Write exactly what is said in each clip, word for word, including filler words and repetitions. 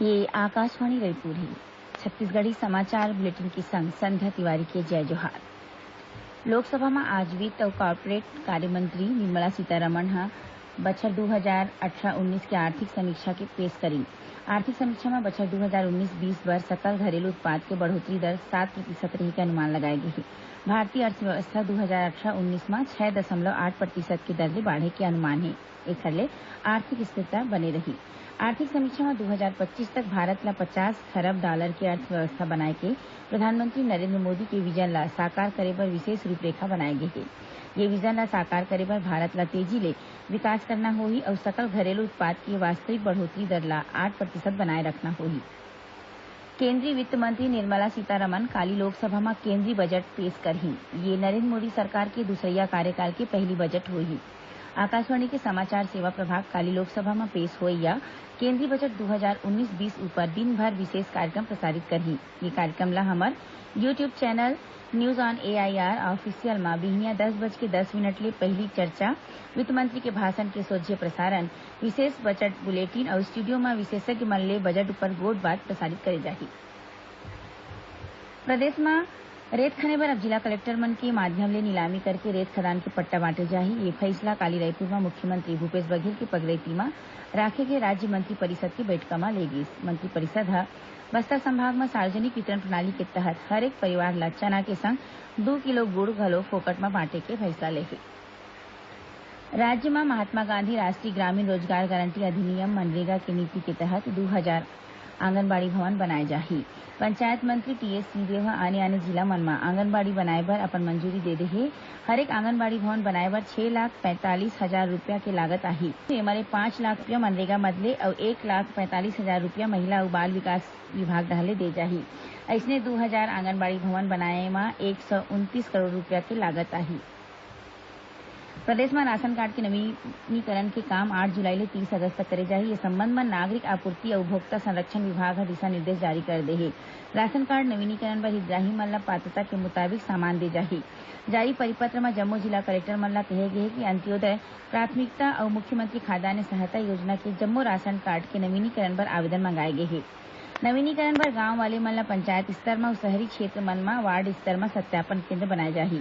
ये आकाशवाणी रायपुर हे। छत्तीसगढ़ी समाचार बुलेटिन के संग संध्या तिवारी के जय जोहार। लोकसभा म आज वित्त अउ कॉर्पोरेट कार्य मंत्री निर्मला सीतारमण ह बछर दू हजार अठारह उन्नीस के आर्थिक समीक्षा के पेश करिन। आर्थिक समीक्षा म बछर दू हजार उन्नीस बीस बर सकल घरेलू उत्पाद के बढ़ोतरी दर सात प्रतिशत रहे के अनुमान लगाए गे हे। भारतीय अर्थव्यवस्था दू हजार अठारह उन्नीस म छह दशमलव आठ प्रतिशत के दर ले बाढ़े के अनुमान हे। एखर ले आर्थिक स्थिरता बने रही। आर्थिक समीक्षा म दू हजार पच्चीस तक भारत ल पचास खरब डॉलर के अर्थव्यवस्था बनाए के प्रधानमंत्री नरेंद्र मोदी के विजन ल साकार करे बर विशेष रूपरेखा बनाए गे हे। ये विजन ल साकार करे बर भारत ल तेजी ले विकास करना होही अउ सकल घरेलू उत्पाद के वास्तविक बढ़ोतरी दर ल आठ प्रतिशत बनाए रखना होही। केंद्रीय वित्त मंत्री निर्मला सीतारमण काली लोकसभा म केंद्रीय बजट पेश करही। ये नरेंद्र मोदी सरकार के दूसरइया कार्यकाल के पहली बजट होही। आकाशवाणी के समाचार सेवा प्रभाग काली लोकसभा म पेश होइया केंद्रीय बजट दू हजार उन्नीस बीस ऊपर दिन भर विशेष कार्यक्रम प्रसारित करही। ये कार्यक्रम ला हमर YouTube channel News on A I R Official म बिहनिया दस बज के दस मिनट ले पहली चर्चा, वित्त मंत्री के भाषण के सोझे प्रसारण, विशेष बजट बुलेटिन अउ स्टूडियो म विशेषज्ञ मन ले बजट ऊपर गोठ बात प्रसारित करे जाही। प्रदेश म रेत खने बर अब जिला कलेक्टर मन के माध्यम ले नीलामी करके रेत खदान के पट्टा बांटे जाही। ये फैसला काली रायपुर म मुख्यमंत्री भूपेश बघेल के पगरैती म राखे गे राज्य मंत्री परिषद के बैठका म ले गिस। मंत्री परिषद ह बस्तर संभाग म सार्वजनिक वितरण प्रणाली के तहत हर एक परिवार ल चना के संग दू किलो गुड़ घलो फोकट म बांटे के फैसला ले हे। राज्य म महात्मा गांधी राष्ट्रीय ग्रामीण रोजगार गारंटी अधिनियम, मनरेगा, के नीति के तहत दू हजार आंगनबाड़ी भवन बनाए जाही। पंचायत मंत्री टीएस सिंहदेव ह आने-आने जिला मन म आंगनबाड़ी बनाए बर अपन मंजूरी दे दे हे। हर एक आंगनबाड़ी भवन बनाए बर छह लाख पैंतालीस हजार रुपया के लागत आही। एमा ले पाँच लाख रुपया मनरेगा मद ले अउ एक लाख पैंतालीस हजार रुपया महिला अउ बाल विकास विभाग डहार ले दे जाही। अइसने दू हजार आंगनबाड़ी भवन बनाए म एक सौ उनतीस करोड़ रुपया के लागत आही। प्रदेश म राशन कार्ड के नवीनीकरण के काम आठ जुलाई ले तीस अगस्त तक करे जाही। ये संबंध म नागरिक आपूर्ति अउ उपभोक्ता संरक्षण विभाग ह दिशा निर्देश जारी कर दे हे। राशन कार्ड नवीनीकरण बर हितग्राही मन ल पात्रता के मुताबिक सामान दे जाही। जारी परिपत्र म जम्मो जिला कलेक्टर मन ल कहे गे हे कि अंत्योदय, प्राथमिकता अउ मुख्यमंत्री खाद्यान्न सहायता योजना के जम्मो राशन कार्ड के नवीनीकरण बर आवेदन मंगाए गे हे। नवीनीकरण बर गांव वाले मन ल पंचायत स्तर म अउ शहरी क्षेत्र मन म वार्ड स्तर म सत्यापन केंद्र बनाए जाही,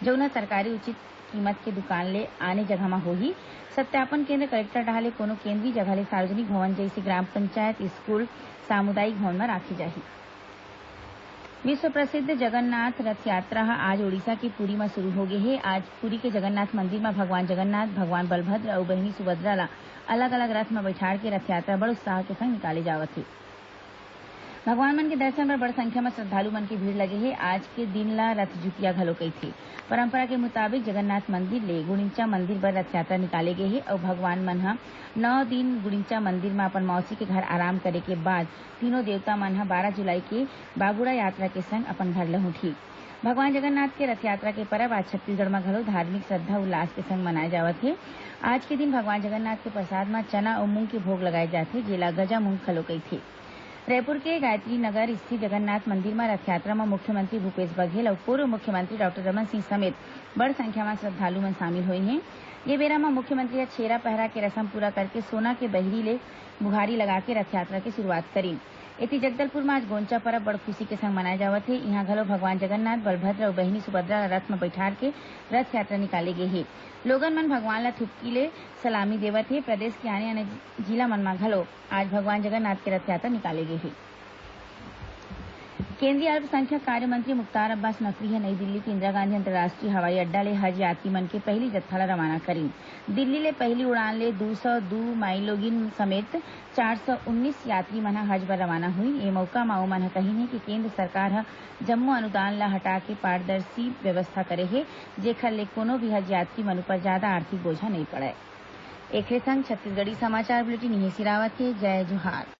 जउन ह सरकारी उचित कीमत के दुकान ले आने जगह म होही। सत्यापन केंद्र कलेक्टर डहार ले कोनो केंद्रीय जगह ले सार्वजनिक भवन जइसे ग्राम पंचायत, स्कूल, सामुदायिक भवन म राखे जाही। विश्व प्रसिद्ध जगन्नाथ रथ यात्रा ह आज ओडिशा के पुरी म शुरू हो गे हे। आज पुरी के जगन्नाथ मंदिर म भगवान जगन्नाथ, भगवान बलभद्र अउ बहिनी सुभद्रा ल अलग-अलग रथ म बैठाड़ के रथ यात्रा बड़ उत्साह के संग निकाले जावत हे। भगवान मन के दर्शन बर बड़ संख्या म श्रद्धालु मन के भीड़ लगे हे। आज के दिन ल रथ जितिया घलो कहिथे। परंपरा के मुताबिक जगन्नाथ मंदिर ले गुंडीचा मंदिर बर रथ यात्रा निकाले गे हे अउ भगवान मन ह नौ दिन गुंडीचा मंदिर म अपन मौसी के घर आराम करे के बाद तीनों देवता मन ह बारह जुलाई के बागुड़ा यात्रा के संग अपन घर लहुंटही। भगवान जगन्नाथ के रथ यात्रा के परब आज छत्तीसगढ़ म घलो धार्मिक श्रद्धा उल्लास के संग मनाए जावत हे। आज के दिन भगवान जगन्नाथ के प्रसाद म चना अउ मूंग के भोग लगाए जाथे, जेला गजा मूंग घलो कहिथे। रायपुर के गायत्री नगर स्थित जगन्नाथ मंदिर म रथ यात्रा म मुख्यमंत्री भूपेश बघेल अउ पूर्व मुख्यमंत्री डॉक्टर रमन सिंह समेत बड़ संख्या म श्रद्धालु मन शामिल होए हें। ये बेरा म मुख्यमंत्री ह छेरा पहरा के रसम पूरा करके सोना के बहिरी ले बुहारी लगा के रथ यात्रा के शुरुआत करिन। एती जगदलपुर म आज गोंचा परब बड़ खुशी के संग मनाए जावत हे। इहां घलो भगवान जगन्नाथ, बलभद्र अउ बहिनी सुभद्रा ल रथ म बैठार के रथ यात्रा निकाले गे हे। लोगन मन भगवान ल थुपकी ले सलामी देवत हे। प्रदेश के आने-आने जिला मन म घलो आज भगवान जगन्नाथ के रथ यात्रा निकाले गे हे। केंद्रीय अल्पसंख्यक कार्य मंत्री मुख्तार अब्बास नकवी ह नई दिल्ली के इंदिरा गांधी अंतर्राष्ट्रीय हवाई अड्डा ले हज यात्री मन के पहली जत्था ल रवाना करिन। दिल्ली ले पहली उड़ान ले दू सौ दू माइलोगिन समेत चार सौ उन्नीस यात्री मन ह हज बर रवाना हुई। ए मौका म ओमन ह कहिन हे कि केंद्र सरकार ह जम्मो अनुदान ल हटा के पारदर्शी व्यवस्था करे हे, जेखर ले कोनो भी हज यात्री मन ऊपर जादा आर्थिक बोझा नइ पड़य। एखरे संग छत्तीसगढ़ी समाचार बुलेटिन इहें सिरावत हे। जय जोहार।